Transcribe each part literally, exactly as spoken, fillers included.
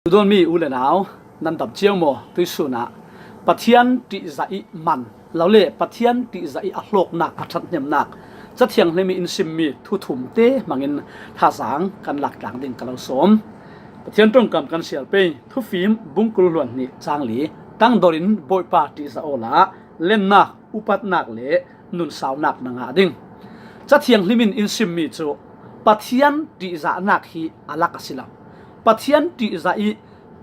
Tudawn mi u le nau, nan dam cio maw? Tuisun ah Pathian ṭihzah i man lo le Pathian ṭihzah i a hlawknak, a ṭhathnemnak Cathianghlim i in simmi thu thumte hmangin thazaang kan lak tlang ding ka lo sawm. Pathian ṭongkam kan sial pei, Thufim bung kul hluan hnih cang li, tangdor in Bawipa ṭihzah aw la, lennak, upatnak le nunsaunak na ngah ding. Cathianghlim in in simmi cu Pathian ṭihzahnak hi a lak a si lo. Pathian ṭihzah i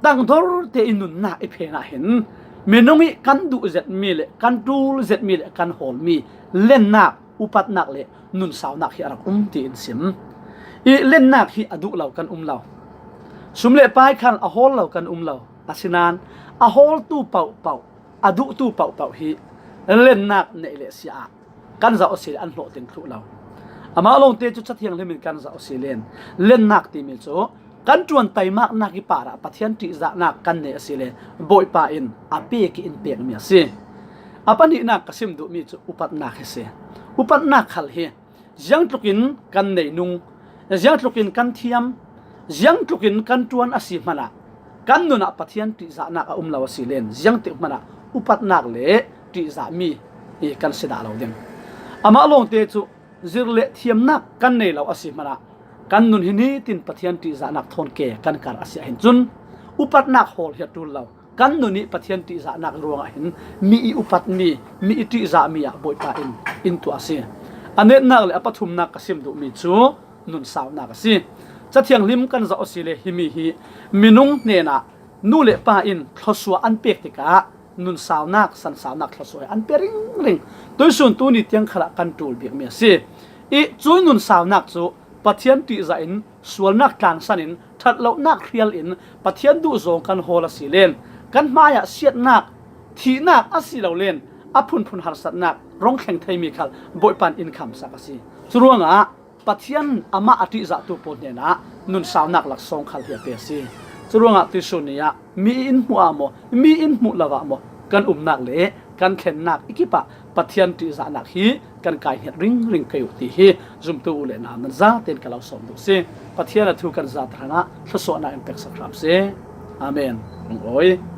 tangdor te i nunnak i phen ah hin minung i kan duh zetmi le kan ṭul zetmi le kan hawlmi lennak, upatnak le nunsaunak hi a rak um ti in sim. I lennak hi a duh lo kan um lo. Sum le pai khan a hawl lo kan um lo. Asinain a hawltu pohpoh, a duhtu pohpoh hi lennak neih le sia ah kan zoh a si le an hlawhtling thluh lo. Amah lawngte cu Cathianghlim in kan zoh a si len, lennak timi cu kan ṭuan taimaknak i par ah Pathian ṭihzahnak kan nei a si le Bawipa in a pek i in pekmi a si. A pahnihnak ka sim duhmi cu upatnak hi si. Upatnak khal hi ziangtlukin kan nei nung, ziangtlukin kan thiam, ziangtlukin kan ṭuan a si hmanah kan nun ah Pathian ṭihzahnak a um lo a si len, ziangtik hmanah upatnak le ṭihzahmi hi kan si dah lo ding. Amah lawngte cu zir le thiamnak kan nei lo a si hmanah kan nun hi nitin Pathian ṭihzahnak thawn ke kan kar a si ahhin cun upatnak hawl hi a ṭul lo. Kan nun i Pathian ṭihzahnak ruangah hin mi i upatmi, mi i ṭihzahmi ah Bawipa in in tuah a si. A netnak le a pathumnak ka sim duhmi cu nunsaunak a si. Cathianghlim kan zoh a si le himi hi minung hnenah nu le pa in thluasuah an pek tikah nunsaunak, sansaunak thluasuah hi an pe ringring. Tuisun tuni tiang khalah kan ṭul bikmi a si. I cui nunsaunak cu Pathian ṭihzah in sualnak tlangsan in ṭhat lonak hrial in Pathian duhzawng kan hawl a si len, kan hmaiah siatnak, thihnak a si lo len a phunphun harsatnak rung thleng theimi khal Bawipa in in khamsak a si. Curuangah Pathian amah a ṭihzahtu pawl hnenah nunsaunak laksawng khal hi a pe a si. Curuangah tuisun ni ah mi in hmuh ah maw, mi in hmuh lo ah maw, kan umnak le kan thlennak i kip ah Pathian ṭihzahnak hi kan kai hnget ringring kei uh ti hi zumtu u le nau nan zaten ka lo sawm duh si. Pathian a thu kan zat hrangah thluasuahnak in peksak hram si. Amen. Lungawi.